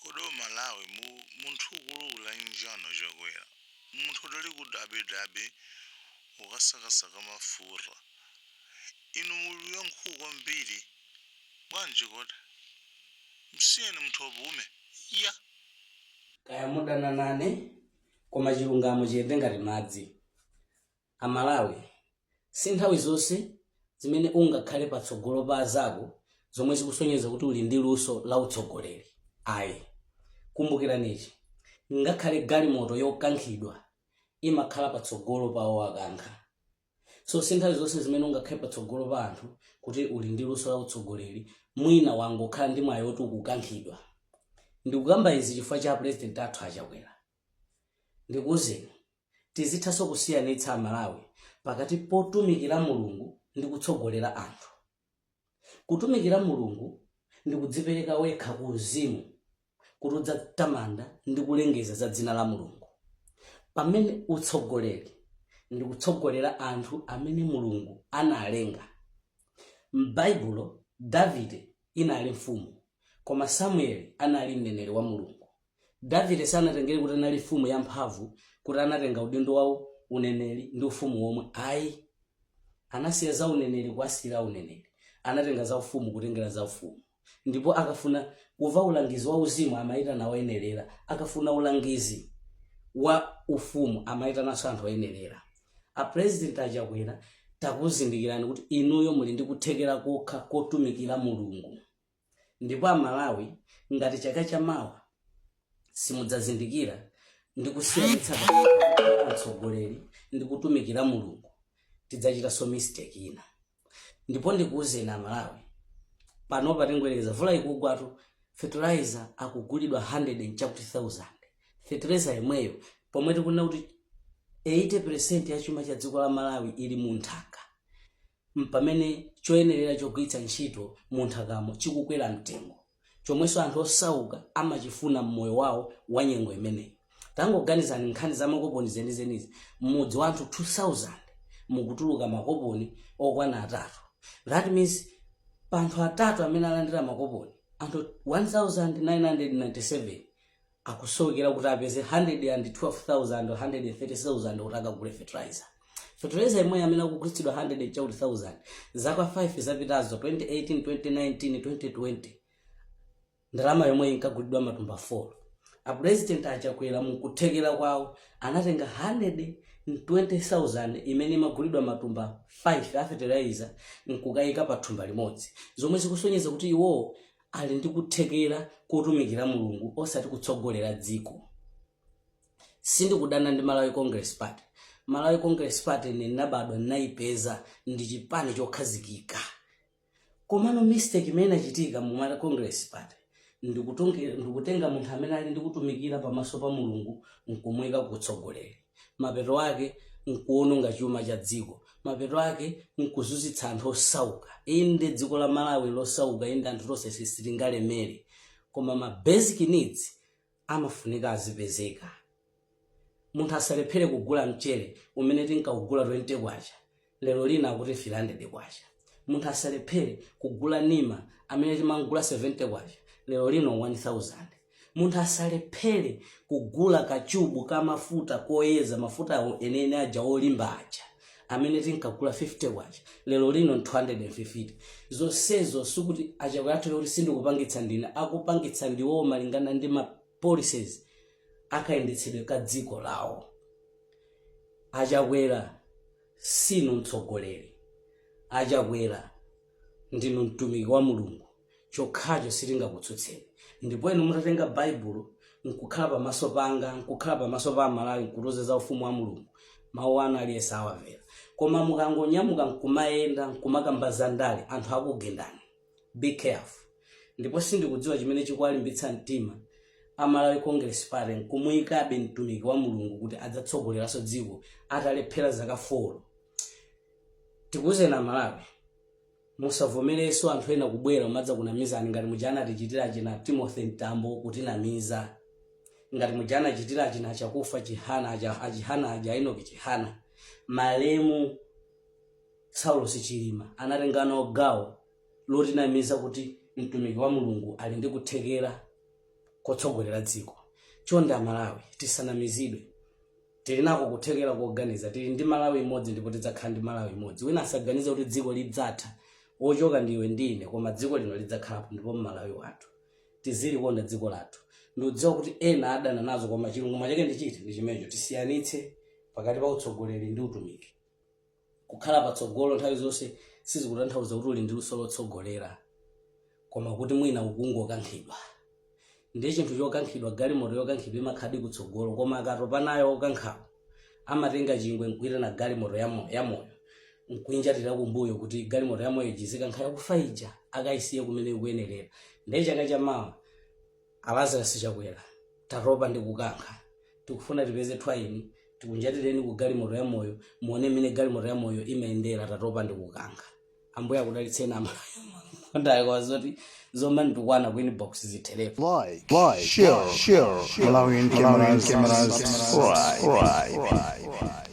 Kodi Malawi munthu ukulula njano Chakwera, munthu udali ku dabedabe ukasakasaka mafura. Inu muli yankhuku kwambiri bwanji? Kodi msiyeni munthu apume ya. Kaya mudana nane, koma chilungamo chiyende ngati madzi. Amalawi, si nthawi zonse zimene ungakhale patsogolo pa azako zomwe zikusonyeza kuti uli ndi luso la utsogoleri, ayi. Kumbukiranichi, ngakhale galimoto yokankhidwa imakhala patsogolo pa owakankha. So si nthawi zonse zimene ungakhale patsogolo pa anthu kuti uli ndi luso la utsogoleri. Mwina wangokhala ndi mwayi woti ukukankhidwa. Ndikukamba izi chifukwa cha President athu Achakwera. Ndikuwuzeni, tizithanso kusiyanitsa, Amalawi, pakati potumikira Mulungu ndi kutsogolera anthu. Kutumikira Mulungu ndi kudzipereka wekha ku uzimu kuti udzatamanda ndi kulengeza za dzina la Mulungu, pamene utsogoleri ndi kutsogolera anthu amene Mulungu analenga. M'Baibulo Davide inali mfumu, koma Samueli anali mneneri wa Mulungu. Davide sanatengere kuti anali mfumu yamphamvu kuti anatenga udindo wa uneneri ndi ufumu womwe, ayi. Anasiya za uneneri kuwasiyira uneneri, anatenga za ufumu kutengera za ufumu. Ndipo akafuna kuva ulangizi wa uzimu amayitana oyenerera, akafuna ulangizi wa ufumu amayitananso anthu oyenerera. Apresident Achakwera, takuzindikirani kuti inuyo muli ndi kuthekera kokha kotumikira Mulungu. Ndipo Amalawi, ngati chaka chamawa simudzazindikira ndi kusiyanitsa pakati mtsogoleri ndi kutumikira Mulungu, tidzachitanso mistake ina. Ndipo ndikuwuzeni Amalawi, panopa tingoyerekeza mvula ikugwatu, fertilizer akugulidwa 100 and chakuti 1000. Fertilizer yemweyo, pomwe tikunena kuti 80% ya chuma cha dziko la Malawi ili mu nthaka, mpamene choyenerera chogwiritsa ntchito mu nthakamo chikukwera mtengo, chomwenso anthu osauka amachifuna mmoyo wawo wa nyengo imeneyi. Tangoganizani nkhani za makoponi zenizenizi, mmudzi wa anthu 2000 mukutuluka makoponi okwana atatu. That means pa anthu atatu amene alandira makoponi, anthu 1997 akusowekera kuti apeze 112,000 130,000 kuti akagule fertilizer. Fertilizer imwe amene akugulitsidwa 100 chakuti 1000, zaka 5 zapitazo, 2018, 2019, 2020, ndalama yomwe inkagulidwa matumba 4. Apresident Achakwera mukuthekera kwawo anatenga 120,000 imene imagulidwa matumba 5 a fertilizer nkukayika pa thumba limodzi, zomwe zikusonyeza kuti iwowo ali ndi kuthekera kotumikira Mulungu, osati kutsogolera dziko. Sindikudana ndi Malawi Congress Party. Malawi Congress Party ndinabadwa ndinayipeza, ndi chipani chokhazikika. Komano mistake imene inachitika mu Malawi Congress Party ndikutenga munthu amene ali ndi kutumikira pamaso pa Mulungu nkumuyika kutsogoleri. Mapeto ake nkuononga chuma cha dziko, mapeto ake nkuzunzitsa anthu osauka. Inde, dziko la Malawi losauka, inde, anthu tonse sitingalemere, koma ma basic needs amafunika azipezeka. Munthu asalephere kugula mchere umene tinkawugula 20 kwacha, lero lina akuti 300 kwacha. Munthu asalephere kugula nima amene timangula 70 kwacha, lero lino 1000. Munthu asalephere kugula kachubu ka mafuta koyeza, mafuta enene aja olimba aja, amene tinkagula 50 kwacha, lero lino 250. Zonsezo sikuti Achakwera athu, kuti sindikupangitsa ndine, akupangitsa ndiwo malingana ndi ma policies akayendetsedwe ka dziko lawo. Achakwera, sinu mtsogoleri. Achakwera, ndinu mtumiki wa Mulungu, chokhacho sitingakutsutseni. Ndipo inu mutatenga Baibulo nkukhala pamaso panga, nkukhala pamaso pa Amalawi, nkutiuza za ufumu wa Mulungu, mawu anu aliyense awamvera. Koma mukangonyamuka nkumayenda nkumakamba za ndale, anthu akugendani. Be careful. Ndipo sindikudziwa chimene chikuwalimbitsa mtima Amalawi Congress Party nkumuyikabe mtumiki wa Mulungu kuti adzatsogoleranso dziko atalephera zaka 4. Tikuwuzeni Amalawi, musavomerenso anthu ena kubwera umadza kunamizani ngati muja anatichitira achina Timothy Mtambo, kutinamiza ngati muja anachitira achina Chakufa Chihana, aChihana aja, Enoch Chihana. Malemu Saulos Chilima anatenga nawo gawo lotinamiza kuti mtumiki wa Mulungu ali ndi kuthekera. Kotsogolera dziko. Chonde Amalawi, tisanamizidwe. Tili nako kuthekera koganiza. Tili ndi Malawi imodzi ndipo tidzakhala ndi Malawi imodzi. Wina asaganize kuti dziko lidzatha. Wochoka ndiwe ndine, koma dziko lino lidzakhalapo ndipo Mmalawi wathu. Tizilikonda dziko lathu. Ndikudziwa kuti ena adana nazo, koma chilungamo chake ndi chiti? Ndi chimenecho. Tisiyanitse pakati pa utsogoleri ndi utumiki. Kukhala patsogolo nthawi zonse sizikutanthauza kuti uli ndi luso lotsogolera, koma kuti mwina ukungokankhidwa. Ndiye chinthu chokankhidwa, galimoto yokankhidwa imakhaladi kutsogolo, koma akatopa nayo okankhawo amatenga chingwe nkuitana galimoto yamoyo nkuinjatira kumbuyo kuti galimoto yamoyo ija izikankha yakufa ija, akayisiye kumene ikuyenerera. Ndiye chaka chamawa, a Lazarus Chakwera, tatopa ndi kukankha. Tikufuna tipeze twayini tikunjatireni ku galimoto yamoyo, muone mmene galimoto yamoyo imayendera. Tatopa ndi kukankha. Ambuye akudalitseni Amalawi. Zoti zomanditukwana ku inbox zitherepo. Like, share, Malawian cameras, subscribe.